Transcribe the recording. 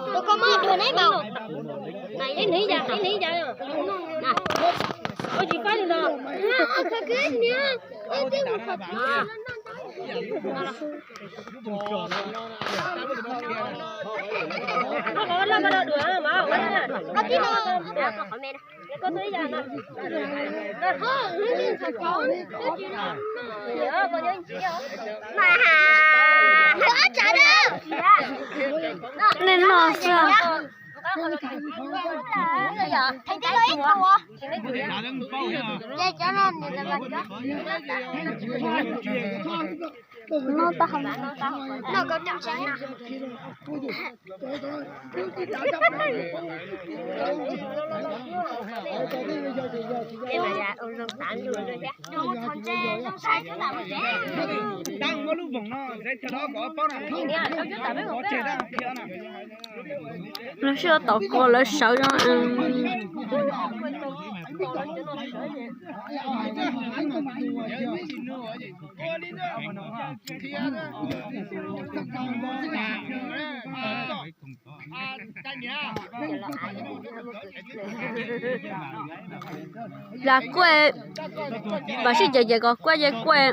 Tus koj muab dua neb mas. Ib nws ib yam, ib nws ib yam. Ua tsis faib li no. Neeg noj xwb. Noj tag hauv. Lawv sib tau kov lawv sawv. Las kuaj, mam sib cem ces kom kuaj ces kuaj.